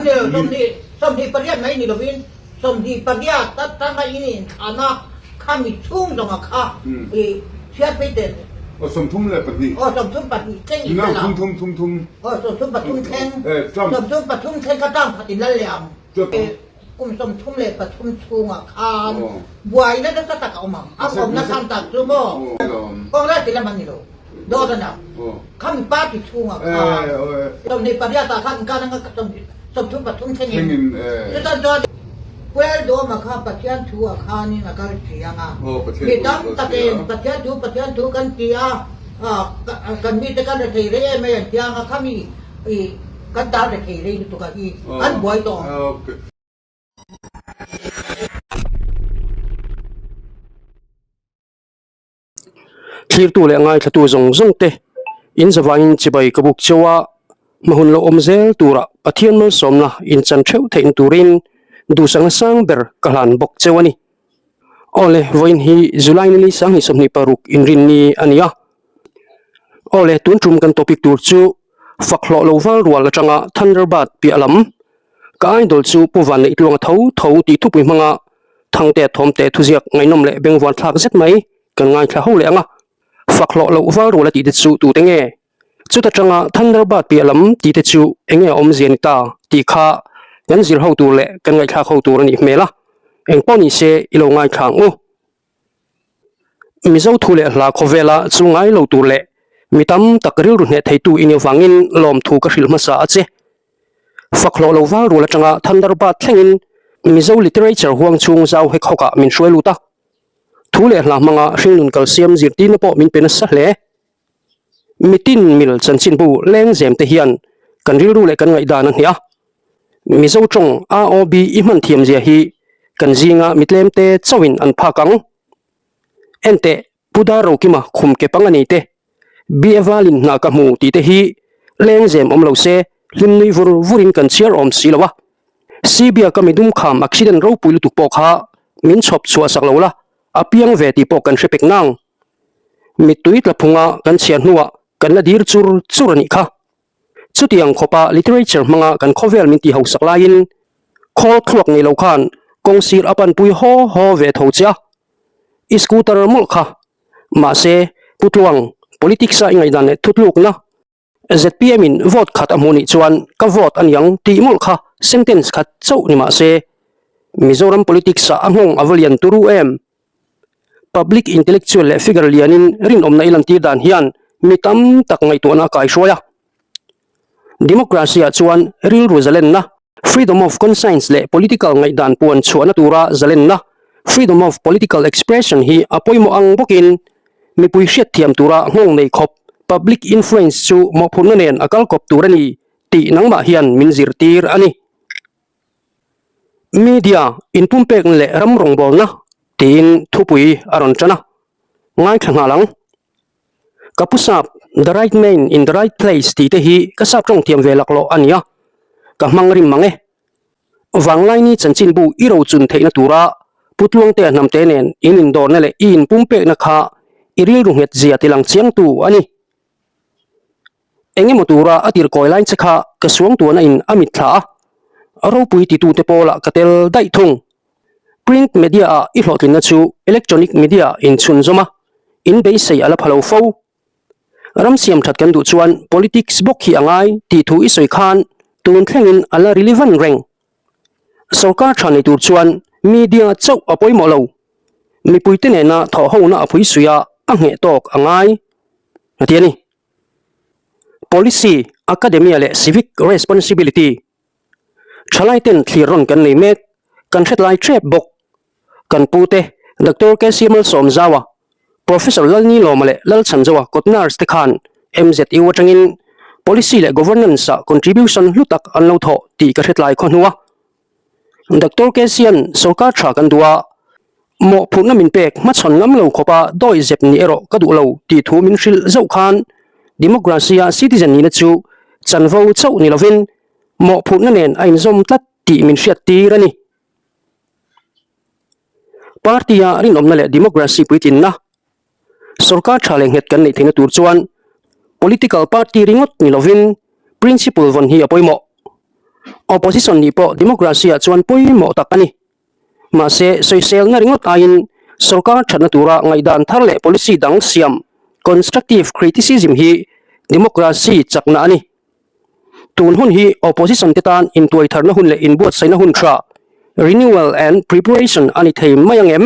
28 mai ni lovin 28 atanga in inthlana khami chhung zawnga kha i chhiar phei tel. Aw 32. Aw 33 thleng i tel ang. Thum thum thum. Aw 33 thleng. 33 thleng kha term khat in lal leh ang. Kum 33 chhungah khan buaina nasa tak a awm ang. A awmna khan tak chu maw Congress ti lam an ni lo. Dawt a nia. Khami party chhungah khan 28 ah khan inkan anga 33 thlengin chutan chuan Puel Dawma kha Pathian thu ah khanin a kal chiang a. Mi tam takin Pathian thu Pathian thu kan ti a, kan mite kan rethei rei em mai an ti ang a, khami kan tan rethei rei lutuk a hi an buai tawh ang. Thlirtu leh ngaithlatu zawng zawng te in zavaiin chibai ka buk cheu a, hmahun lo awm zel turah Pathian malsawmna in chan theuh theih turin duhsakna sang ber ka hlan bawk cheu a ni. Awle, vawiin hi July nili 2026 inrinni a ni a. Awle, tun tum kan topic tur chu fak hlawh lo val rual atanga Thunderbird piah lam ka idol chu Pu Vanneih Tluanga tho tho tih thupui hmanga Thangte Thawmte thuziak ngaihnawm leh bengvuan thlak zet mai kan ngaithla ho leh ang a. Fak hlawh loh val rual a tih te chu tute nge? Chuta tanga Thunderbird piah lam tih te chu enge a awmzia ni ta tih kha kan zir ho tur leh kan ngaihthlak ho tur a nih hmel a. Engpawh ni se i lo ngaithla ang u. Mizo thu leh hla khawvela chu ngai lo tur leh mi tam tak rilru hneh theitu i nih avangin lawmthu ka hrilh hmasa a che. Fak hlawh lo val rual atanga Thunderbird thlengin Mizo literature huang chhung zau hek hawkah min hruai lut a. Thu leh hla hmanga hringnun kalsiam zirtirna pawh min pe nasa hle. Mitin mil chanchinbu lengzem te hian kan rilru leh kan ngaihdan a hniah a. Mizo tawng AOB i hman thiam zia hi kan zinga mitlem te chauhin an phak ang. Enteh, Pu Dar Rokima khum ke pang a nei te, BA Valin hna ka hmu tih te hi lengzem awm lo se hlim nui vur vurin kan chhiar awm si lo a. Sibia ka midum kham accident ropui lutuk pawh kha min chhawp chhuah sak lo la, a piang ve tih pawh kan hre pek nang. Mittui tla phunga kan chhiar hnuah kan la dir chur chur a nih kha. Chutiang khawpa literature hmanga kan khawvel min tih hausak laiin khawl thluak nei lo khan kawng sir a panpui haw haw ve tho che a, i scooter mawlh kha. Mahse, Pu Tluang, politics-a i ngaihdan leh thutlukna zpm in vote khat a hmuh nih chuan ka vote a niang tih mawlh kha sentence khat chauh ni mahse, Mizoram politics-ah a nghawng a va lian turu em? Public intellectual leh figure lianin rinawmna i lantir dan hian mi tam tak ngaihtuahna a kaihruai a. Democracy-ah chuan rilru zalenna, freedom of conscience leh political ngaihdan puan chhuahna tura zalenna, freedom of political expression hi a pawimawh ang bawkin mipui hriatthiam tura nghawng nei khawp public influence chu mawhphurhna nen a kal kawp tur a ni tih nangmah hian min zirtir a ni. Media inpumpekna leh ram rawngbawlna tiin thupui a rawn tan a, ngaithla nghal ang. Ka pu sap, the right man in the right place tih te hi ka sap tawng thiam ve laklawh a nia, ka hmang rim mang e. Vanglaini chanchinbu i rochun theihna tura Pu Tluangtea hnamte nen in indawrna leh i inpumpekna kha i rilru nghet zia tilang chiangtu a ni. Eng emaw tura a tir kawi lai che kha ka suang tuahna in a mit thla a, a ropui titute pawlah ka tel daih thung. Print media ah i hlawhtlinna chu electronic media ah in chhunzawm a, in beisei a la pha lo fo. Ram siam that kan duh chuan politics bawk hi a ngai tih thu i sawi khan tun thlengin a la relevant reng. Sorkar tha nei tur chuan media chauh a pawimawh lo. Mipuite nena thawhhona a phuisui a, a ngheh tawk a ngai a ti a ni. Policy, Academia leh Civic Responsibility Thalaiten thlir rawn kan nei mek, kan hret lai tep bawk. Kan pute Doctor KC Malsawmzaua, Professor Lalnilawma leh Lalchhanzoa Kotnars te khan MZU atangin Policy leh Governance-ah contribution hlu tak an lo thawh tih ka hret lai khaw hnu a. Doctor KC-a'n sorkar tha kan duh a, mawhphurhna min pek hmachhawn ngam lo khawpa dawi zep nih erawh ka duh lo tih thu min hrilh zauh khan democracy-a citizen nihna chu chanvo chauh ni lovin mawhphurhna nen a inzawm tlat tih min hriattir a ni. Party-a rinawmna leh democracy puitlinna Sorkar tha leh nghet kan neih theihna tur chuan political party ringawt ni lovin principle vawn hi a pawimawh. Opposition nih pawh democracy ah chuan pawimawh tak a ni. Mahse, sawiselna ringawt aiin sorkar thatna tura ngaihdan thar leh policy dang siam, constructive criticism, hi democracy chakna a ni. Tun hun hi opposition te tan intuai tharna hun leh inbuatsaihna hun tha, renewal and preparation, a ni thei mai ang em?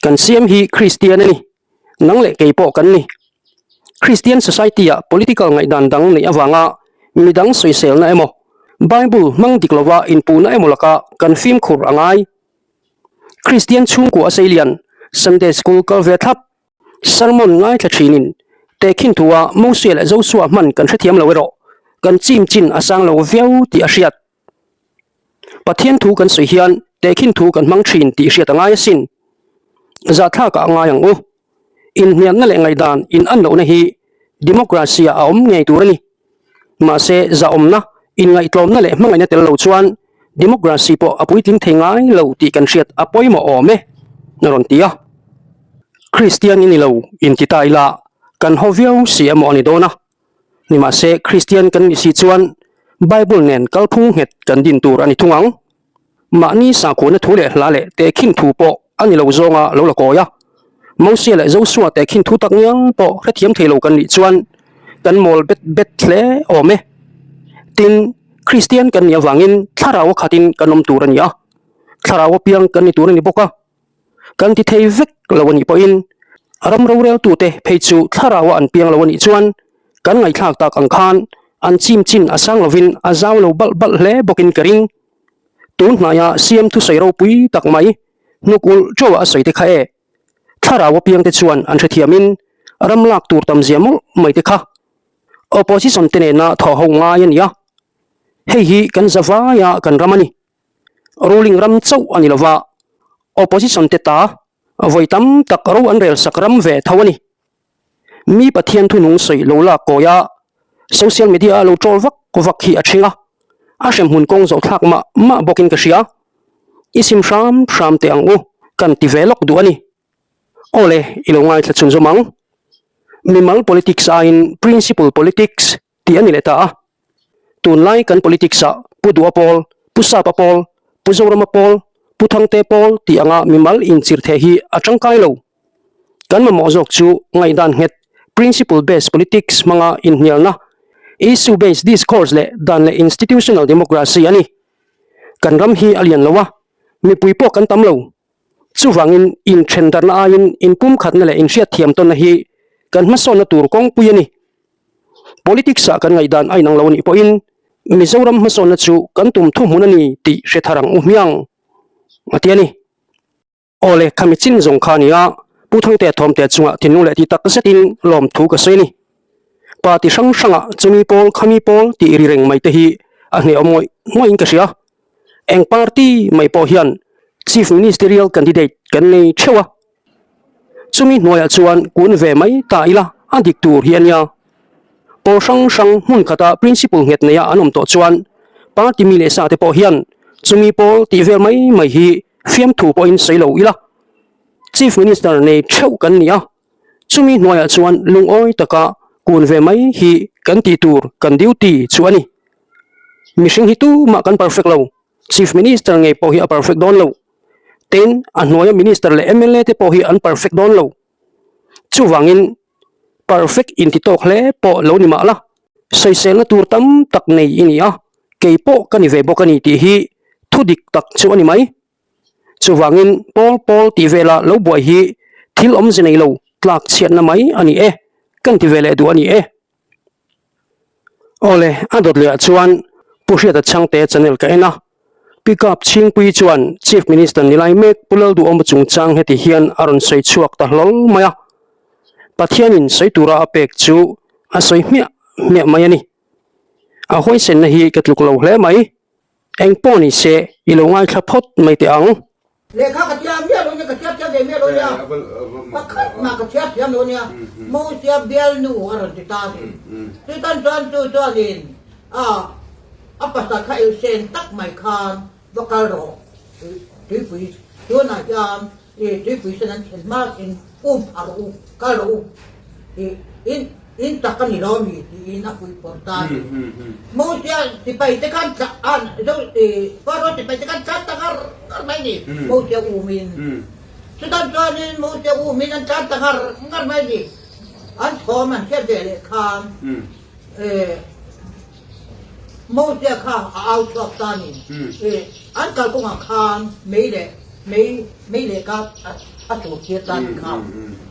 Kan CM hi Kristian a ni. Nang leh kei pawh kan ni. Kristian society-ah political ngaihdan dang neih avanga midang sawiselna emaw, Bible hmang dik lova inpuhna emaw laka kan fimkhur a ngai. Kristian chhungkua a seilian, Sunday school kal ve thlap, sermon ngaithla thinin tehkhin thua Mosia leh Josua hman kan hrethiam lo erawh kan chim chin a sang lo viau tih a hriat. Pathian thu kan sawi hian tehkhin thu kan hmang thin tih hriat a ngai asin. Zahthlakah a ngai ang u. Inhniamna leh ngaihdan in an lohna hi democracy ah a awm ngei tur a ni. Mahse zahawmna, inngaihtlawmna leh hmangaihna tel lo chuan democracy pawh a puitling thei ngai lo tih kan hriat a pawimawh awm e, a rawn ti a. Kristian i ni lo inti ta ila kan haw viau si emaw a ni dawn a. Nimahse, Kristian kan nih si chuan Bible nen kalphung nghet kan din tur a ni thung ang. Mahni sakhuana thu leh hla leh tehkhin thu pawh a ni lo zawnga lo la kawi a. Mosia leh Josua tehkhin thu tak ngial pawh hrethiam thei lo kan nih chuan kan mawl bet bet hle awm e. Tin, Kristian kan nih avangin thlarau a khatin kan awm tur a ni a, thlarau apiang kan ni tur a ni bawk a. Kan ti thei vek lo a nih pawhin ram roreltute phei chu thlaraua an piang lo a nih chuan kan ngaihthlak tak ang khan an chim chin a sang lovin a zau lo balh balh hle bawkin ka ring. Tun hnaia CM thusawi ropui tak mai hnuk ulh teuh a sawi te kha e. Thlarau apiangte chuan an hrethiamin ram lak tur tam zia mawlh mai te kha opposition te nena thawh ho ngai a ni a. Hei hi kan zavaia kan ram a ni. Ruling ram chauh a ni lova, opposition te ta vawi tam tak ro an rel sak ram ve tho a ni. Mi Pathian thunung sawi lo lak kawi a, social media a lo troll vak vak hi a thing a, a hremhmun kawng zawh thlak mah mah bawkin ka hria. I sim hram hram teh ang u, kan ti ve lawk duh a ni. Aw le, i lo ngaithla chhunzawm ang. Mimal politics aiin principle politics tih a ni leh ta a. Tunlai kan politics ah Pu Duha Pawl, Pu Sapa Pawl, Pu Zorama Pawl, Pu Thangte Pawl tih anga mimal inchirh theh hi a tangkai lo. Kan mamawh zawk chu ngaihdan nghet, principle based politics hmanga inhnialna, issue based discourse leh dan leh institutional democracy a ni. Kan ram hi a lian lo a, mipui pawh kan tam lo. Chuvangin inthendarhna aiin inpumkhatna leh inhriatthiam tawnna hi kan hmasawnna tur kawngpui a ni. Politics-ah kan ngaihdan a inang lo anih pawhin Mizoram hmasawnna chu kan tum thuhmun a ni tih hre thar ang u hmiang, a ti a ni. Aw le, khami chin zawng kha a ni a, Pu Thangtea Thawmtea chungah thinlung leh ti tak zetin lawmthu ka sawi a ni. Party hrang hrangah chumi pawl khami pawl tih ri reng mai te hi a hnehawm ngawih ngawih in ka hria. Eng party mai pawh hian Chief Ministerial candidate kan nei theuh a, chumi hnuaiah chuan kun ve mai ta ila a dik tur hi a nia. Pawl hrang hrang hmun khata principle nghet neia an awm tawh chuan party mi leh sa te pawh hian chumi pawl tih vel mai mai hi fiamthu pawhin sawi lo ila Chief Minister nei theuh kan ni a. Chumi hnuaiah chuan lungawi taka kun ve mai hi kan tih tur kan duty chu a ni. Mihring hi tumah kan perfect lo, Chief Minister ngei pawh hi a perfect dawn lo. Tin, a hnuaia Minister leh mla te pawh hi an perfect dawn lo. Chuvangin perfect inti tawk hle pawh lo ni mah la, sawiselna tur tam tak nei i ni a, kei pawh ka ni ve bawk a ni tih hi thudik tak chu a ni mai. Chuvangin pawl pawl tih vela lo buai hi thil awmze nei lo tlak chhiatna mai a ni e, kan ti ve leh duh a ni e. Awle, a dawt lehah chuan Pu Hriata Chhangte channel ka en a, Pick Up Chhingpui chuan Chief Minister ni lai mek Pu Lalduhawma chungchang heti hian a rawn sawi chhuak ta hlawl mai a, Pathianin sawi tura a pek chu a sawi hmiah hmiah mai a ni. A huaisenna hi ka tluk lo hle mai. Eng pawh ni se, i lo ngaithla phawt mai teh ang. Lehkha ka thiam miah lo nia, ka thiam thiam ve miah lo nia, pakhat mah ka thiam thiam lo nia, Mosia bialnu a rawn ti ta a ni. Chutan chuan chu chuanin a a pasal kha elsen tak mai khan va kal rawh, tuipui tunah hian i tuipui sen an thlen hma in um phah rawh u, kal rawh u, i in. In tak a ni lo mi tiin a fuih pawrh ta a ni. Mosia sipai te khan an Faro sipai te khan tlan ta ngar ngar mai a ni, Mosia umin. Chutan chuanin Mosia umin an tlan ta ngar ngar mai a ni. An thawm an hriat ve leh khan Mosia kha a au chhuak ta a ni. An kalkawngah khan mei leh mei mei leh kha a tur tir ta a ni kha.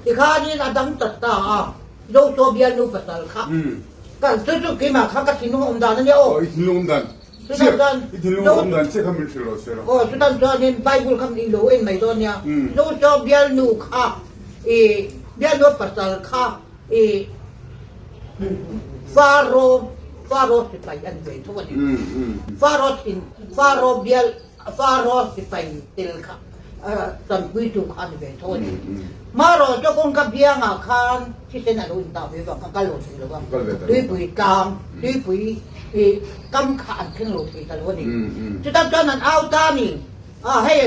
Tikhanin a dang ta ta a, Joshua bialnu pasal kha kal chu chu keimah kha ka thinlung awm dan a nia aw. Aw i thinlung awm dan Chutan chuan i thinlung awm dan chiah kha min hrilh rawh se rawh. Aw chutan chuanin Bible kha i lo en mai dawn nia. Joshua bialnu kha i bialnu pasal kha i Faro Faro sipai an ve tho a ni. Faro thin Faro bial Faro sipai tel kha tanpuitu kha a ni ve tho a ni. Marawh chu kawngka biangah khan thisen a lo intah ve vang kha kal lo thei lo va, tuipui tlang, tuipui kam kha an thleng lo thei ta lo a ni. Chutah chuan an au ta a ni, a hei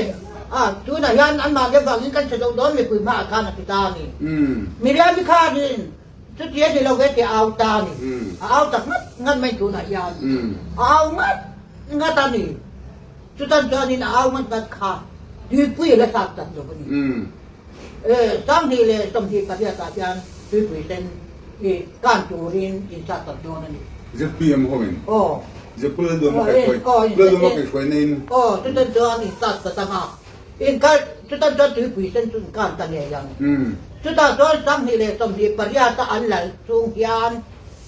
a tunah hian anmahni avangin kan chhe zo dawn mipui hmaah khan a ti ta a ni. Miriam-i khanin chuti a ni lo ve tih a au ta a ni. A au tak ngat ngat mai tunah hian a au ngat ngat a ni. Chutan chuanin a au ngat ngat kha tuipui a la sat tak lo a ni. Sanghnih leh 28 ah hian tuipui sen i kan turin in sat tak dawn a ni. ZPM ho in? Aw. Zepul Lalduama kaihhruai, Lalduama kaihhruai na in? Aw, chutan chuan in sat ta tang a. In kal, chutan chuan tuipui sen chu in kan ta ngei ang. Chutah chuan 2028 a an lal chung hian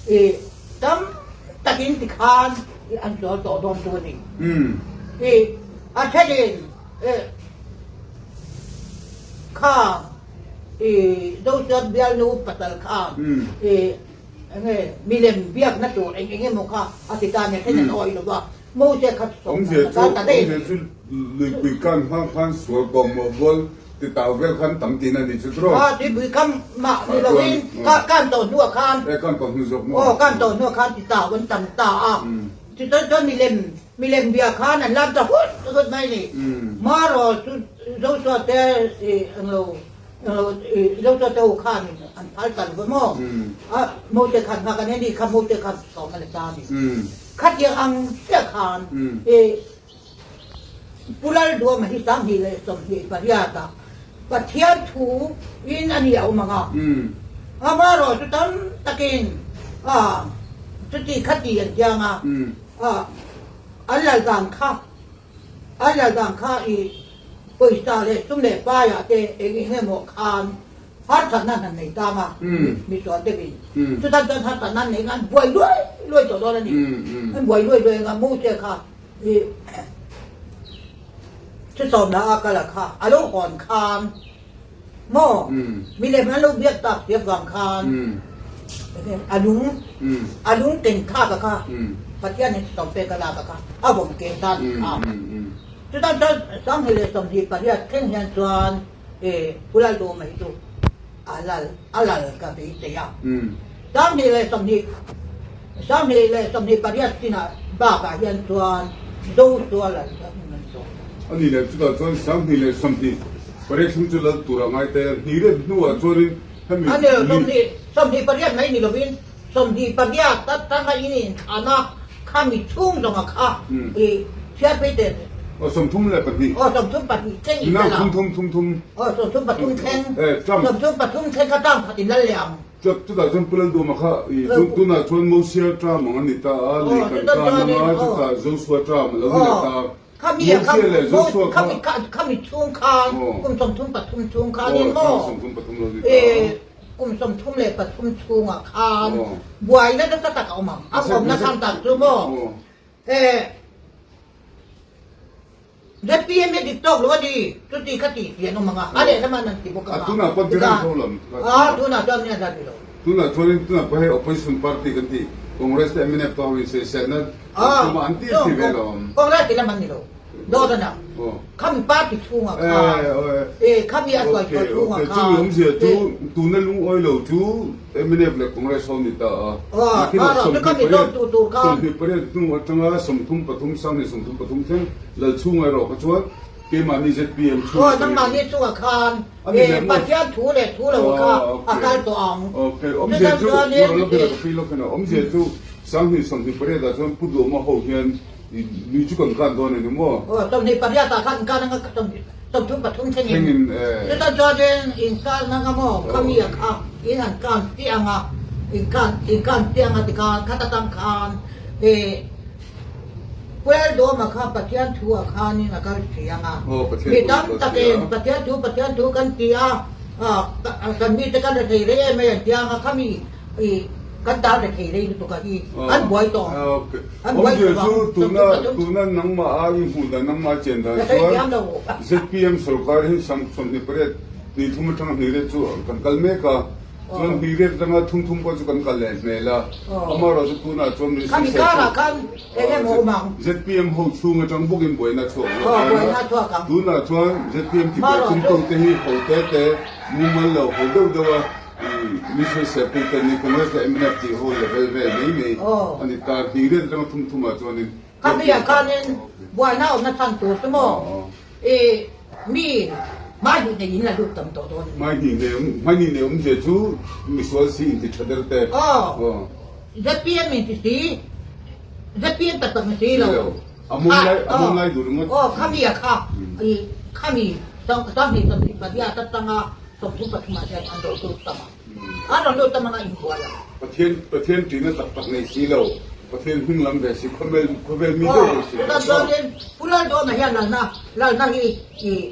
i Tam takin tikhan i an sual tawh dawn chu a ni. I a thenin i kha i Joseph bialnu pasal khan i enge milem biakna tur eng eng emaw kha a ti ta nia then an awih lo va, Moses kha Awmzia chu awmzia chu luipui kan hmang khan sual kawm maw vual Ti tau vel khan tam tihna ni chu tiraw? Aw tuipui kam mah ni loin kan tawh hnuah khan. E kan tawh hnu zawk maw? Aw kan tawh hnuah khan ti tau an tam ta a. Chutan chuan milem milem bia khan an lam ta hut hut mai ni. Marawh chu Joshua te i englo englo i Joshua te ho khan an phal ta lo va maw? A Mose khan nghak a nia ni kha Mose khan sawm a la ta a ni. Khatiang ang chiah khan i Pu Lalduama hi 2028 ah Pathian thu in a ni a awm ang a, amaherawh chu tam takin chuti khati an tiang a, an lal dan kha an lal dan kha i pawisa leh sum leh paiah te eng eng emaw khan harsatna an han nei tang a, misual deuhin chutan chuan harsatna an nei ang a, an buai luai luai tawh dawn a ni, an buai luai luai ang a, Mose kha I thusawmna a kal a kha a lo hawn khan maw milem an lo biak tak siam vang khan a lung a lung ken thlak a kha Pathian in thusawm pek a lak a kha a vawm ken ta ni kha chutan chuan 2028 thleng hian chuan i Pu Lalduhawma hi chu a lal a lal ka beisei a. 2020 28 chinah bakah hian chuan Joshua lal kha hmun an zawh. A nih leh chutah chuan 2028 thleng chu lal tur a ngai ta a, hnih let hnuah chuanin hemi A ni lo, 28 mai ni lovin 28 atanga in inthlan a, khami chhung zawnga kha i chhiar phei teh. Aw 32. Aw 34 thleng i tel a. Thum thum thum thum. Aw 33 thleng. 33 thleng kha tang khat in lal leh ang. Chutah chuan Pu Lalduhma kha tunah chuan Mosia term ang a ni ta a, lei kan tan ang a, chutah Joshua term a lo ni leh ta a. Mosia leh Joshua kha. Khami chhung khan kum 33 chhung khanin maw kum 33 chhungah khan buaina nasa tak a awm ang. A awmna chhan tak chu maw ZPM hi dik tawk lo a ni, chuti kha tih tih an awm ang a, a lehlam an ti bawk ang a. A tunah pawh direct ho lam. A tunah chuan nia zat ni lo. Tunah chuanin tunah pawh hei opposition party kan ti, Congress te mnf te ho in sawiselna an tum a, an ti ti ve lo ang. Congress ti lam an ni lo, dawt a na. Khami party chhungah khan, khami a hruai chhuah chhungah khan. Chumi awmzia chu tuna lungawi lo chu mnf leh Congress ho ni ta a. Nakinah 28 hnu atanga 33 33 thleng Lalchhunga erawh kha chuan. Keimahni ZPM chhung Aw, nangmahni chungah khan Pathian thu leh thu lo kha a kal tawh ang. Ok, awmzia chu, awmzia chu Sanghnih 28 ah chuan Pu Duhawma ho hian Lui chu kan kan dawn a ni maw? Aw, 28 ah khan inkan anga 33 thlengin. Chutah chuanin inkan anga maw khami ah kha in an kan chiah anga, inkan inkan chiah anga tikhan khata tang khan eh Puel Dawma kha Pathian thu ah khanin a kal si anga. Mi tam takin Pathian thu Pathian thu kan ti a, kan mite kan rethei rei em mai an ti anga khami I kan dar ve thei rei lutuk a hi an buai tawh ang. An buai Awmzia tawh chu ang. tuna tuna nangmah a i hmuh dan nangmah a chen dan chuan ZPM sorkar hi sam 28 hnih thum atanga hnih riat chu kan kal mek a chuan hnih riat atanga thum thum pawh chu kan kal leh hmel a amaherawh chu tunah chuan min Khami karah khan eng emaw awm ang. ZPM ho chhung atang bawkin buaina a chhuak zawk a tunah chuan ZPM tibuai tum to te hi ho te te mumal lo ho deuh deuh a Mi sawisel pui te ni Congress leh mnf tih ho level vel mai mai a ni ta. Hnih riat atanga thum thum ah chuanin Khami ah khanin buaina awmna chhan tur chu maw i mi hmai hnih nei in la lut tam tawh dawn a ni. Hmai hnih nei awm hmai hnih nei awmzia chu misual si inti tha der te. Aw ZPM inti si ZPM tak tak ni si lo. A mum lai a mum lai duh ringawt. Aw khami ah kha i khami sanghnih sawmhnih pahnih atanga 33 ah hian an rawn lut tam a, an rawn lut tam anga inbuai a. Pathian Pathian ṭihna tak tak nei si lo, Pathian hming lam ve si, khawvel khawvel mi deuh deuh si lo. Chutah chuanin Pu Lalduama hian lalna lalna hi i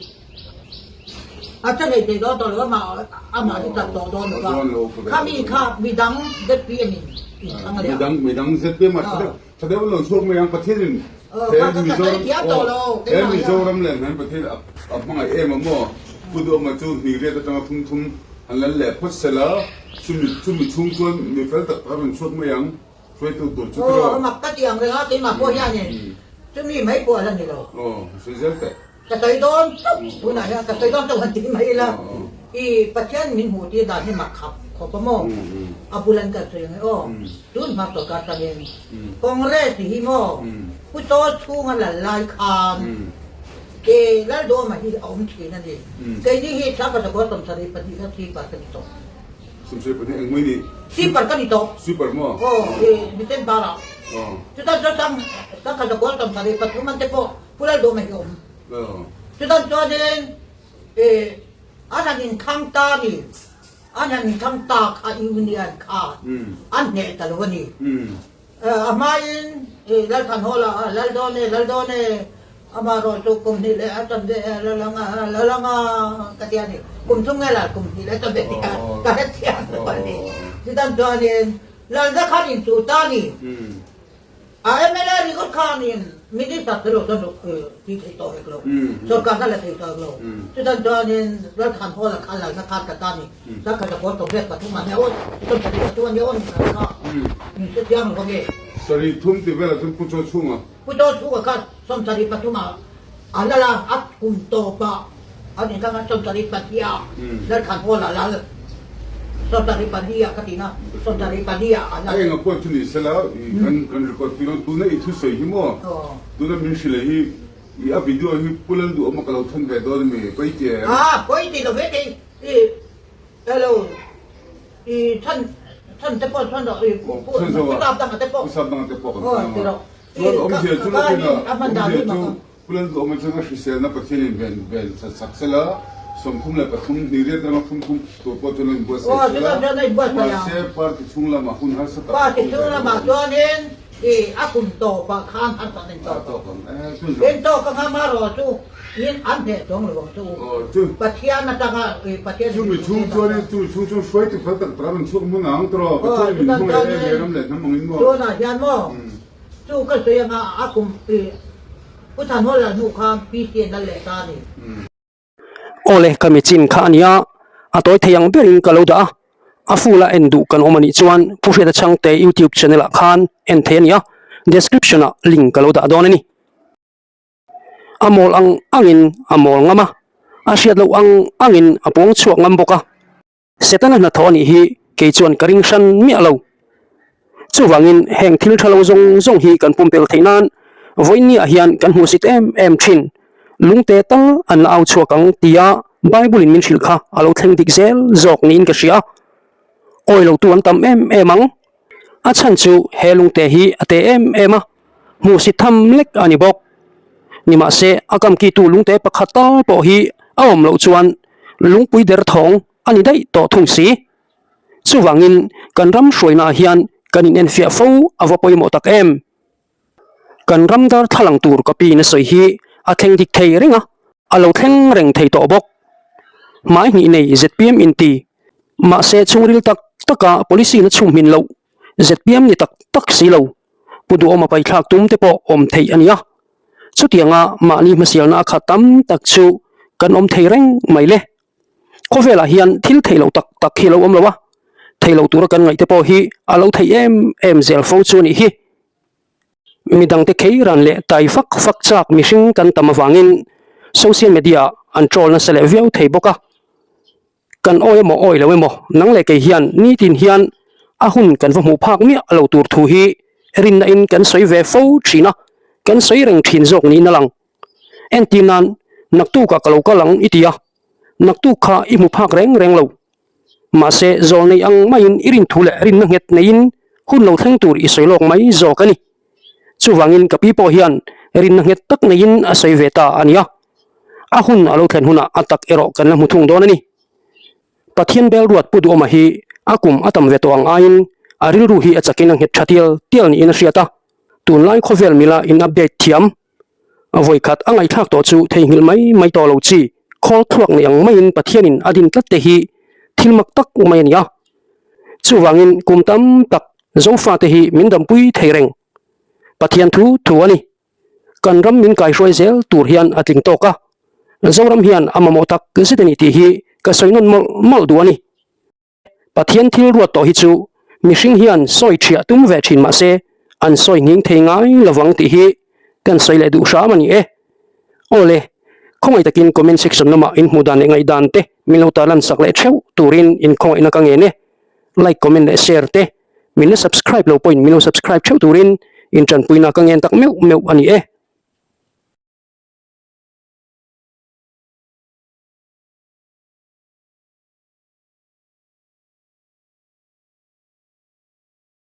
a che hlei thei dawn tawh lo, amah amah hi chak tawh dawn lo va, khami kha midang ZPM in inthlang leh a. Midang midang ZPM ah tha deuh Tha deuh lo chhuak mai ang Pathianin he Mizoram aw he Mizoram len hian Pathian a hmangaih em a maw Pu Duhawma chu hnih riat atanga thum thum han lal leh phawt se la chumi chumi chhung chuan mi fel tak tak a rawn chhuak mai ang hruaitu tur chu tiraw. Aw a mak ka ti ang reng a keimah pawh hianin chumi mai pawh a la ni lo. Aw sawi zel teh. Ka sawi dawn chauh tunah hian ka sawi dawn chauh han ti mai ila i Pathian min hmuh tir dan hi mak khap khawp a maw a bul an kal sawi ang e aw tun hma sorkar tangin Congress hi maw Pu Chawl chhunga lal lai khan ke Lalduama hi a awm thin a ni keini hi Thla Zakua 72 kha sweeper ka ni tawh. 72 engmai ni? Sweeper ka ni tawh. Sweeper maw? Aw December ah chutan chuan Thla Zakua 73 an te pawh Pu Lalduhma hi a awm. Chutan chuanin an han inthlang ta a ni, an han inthlang ta kha Union kha an hneh ta lo a ni. A hmain Lalthan Hall ah Laldawn e, Laldawn e, amaherawh chu kum hnih leh a tam ve e, Lalanga, Lalanga ka ti a ni. Kum thum nge lal kum hnih leh a tam ve tih kha ka hrethiam lo a ni. Chutan chuanin Lalna khan inchuh ta a ni. A mla ringawt khanin Minister te lo chuan ti thei tawh hek lo, sorkar hna la thei tawh hek lo. Chutan chuanin Lalthan Hall a kha lalna khan ka ta ni, Sangkhat a kawl 43 a nia aw, 73 a nia aw ni kha kha min hre chiang lo ange. Sarih thum ti velah chuan Pu Chaw chhunga. Pu Chaw chhunga kha 73 ah a lal a, a kum tawpah A nih kha 72 ah Lalthan Hall ah lal 74 ah ka ti na 74 ah a lal. A enga pawh chu ni sela kan kan record pui lo tuna i thusawi hi maw tuna min hrilh hi i a video hi Pu Lalduhawma ka lo thawn ve dawn ami pawi ti em? A pawi ti lo ve kei i hello i thawn thawn te pawh thawn rawh i Pu Pu Sap danga te pawh Pu Sap danga te pawh kan thawn anga chuan awmzia chu lawkin a awmzia chu Pu Lalduhawma chuan a hriselna Pathianin ven ven that sak sela, 33 hnih riat rama thum thum tur pawh chuan a inbuatsaih sela, mahse party chhung lamah hun harsa tak a tawng ve lo a ni. A tawk ang e, chu zawng. Chumi chhung chuanin chumi chhung chuan hruaitu fel tak tak a rawn chhuak hmun ang tawh, Pathianin min hmangaih em em ram leh hnam angin maw. Chu ka sawi anga a kum i Pu Thanhawl lal hnu khan PC an lal leh ta a ni. Awle ka mi chin kha a nia, a tawi thei ang berin ka lo dah a, a full a en duh kan awm a nih chuan Pu Hriata Chhangte YouTube channel ah khan en thei a ni a, description ah link ka lo dah dawn a ni. A mawl ang angin a mawl ngam a, a hriat loh ang angin a puang chhuak ngam bawk a. Setana hnathawh a nih hi kei chuan ka ring hran miah lo. Chuvangin heng thil tha lo zawng zawng hi kan pumpelh theih nan vawiinniah hian kan hmuhsit em em thin. Lungte tal an la au chhuak ang tia Bible in min hrilh kha a lo thleng dik zel zawk niin ka hria. Awi lotu an tam em em ang. A chhan chu he lungte hi a te em em a, hmuhsit tham lek a ni bawk. Nimahse a kamkitu lungte pakhat tal pawh hi a awm loh chuan lungpui derthawng a ni daih tawh thung si. Chuvangin kan ram hruainaah hian kan inenfiah fo a va pawimawh tak em. Kan ram darthlalang tur ka pi in a sawi hi a thleng dik thei reng a, a lo thleng reng thei tawh bawk. Hmai hnih nei zpm inti, mahse chhungril tak taka policy na chhumhmin loh zpm ni tak tak si lo, Pu Duhawma paithlak tum te pawh awm theih a ni a. Chutianga mahni hmasialna a khat tam tak chu kan awm thei reng mai le. Khawvelah hian thil theih loh tak tak hi a lo awm lo a, theih loh tura kan ngaih te pawh hi a lo theih em em zel fo chu a nih hi. Midangte khei ran leh tai fak fak chak mihring kan tam avangin social media ah an troll nasa leh viau thei bawk a. Kan awi emaw awi lo emaw nang leh kei hian nitin hian a hun kan va hmuh phak miah lo tur thu hi rinna in kan sawi ve fo thin a, kan sawi reng thin zawk niin a lang. Entir nan naktukah ka lo kal ang i ti a, naktuk kha i hmu phak reng reng lo. Mahse, zawl nei ang maiin i rinthu leh rinna nghet neiin hun lo thleng tur i sawi lawk mai zawk a ni. Chuvangin ka pi pawh hian rinna nghet tak neiin a sawi ve ta a nia. A hun a lo thlen hunah a tak erawh kan la hmu thung dawn a ni. Pathian bel ruat Pu Duhawma hi a kum a tam ve tawh ang aiin a rilru hi a chakin a nghet tha tial tial niin a hriat a. Tunlai khawvel mila in update thiam A vawikhat a ngaihthlak tawh chu theihnghilh mai mai tawh lo chi, khawl thluak nei ang maiin Pathianin a din tlat te hi thil mak tak mai a ni a. Chuvangin kum tam tak Zofate hi min dampui thei reng. Pathian thu thu a ni. Kan ram min kaihruai zel tur hian a tling tawk a. Zoram hian a mamawh tak zet a ni tih hi ka sawi nawn mawlh mawlh duh a ni. Pathian thil ruat tawh hi chu mihring hian sawi thiah tum ve thin mahse an sawi nghing thei ngai lovang tih hi kan sawi leh duh hram a ni e. Awle, khawngaih takin comment section lamah in hmuh dan leh ngaihdan te min lo tarlan sak leh theuh turin in khawngaihna ka ngen e. Like, comment leh share te min la subscribe lo pawhin min lo subscribe theuh turin in tanpuina ka ngen tak meuh meuh a ni e.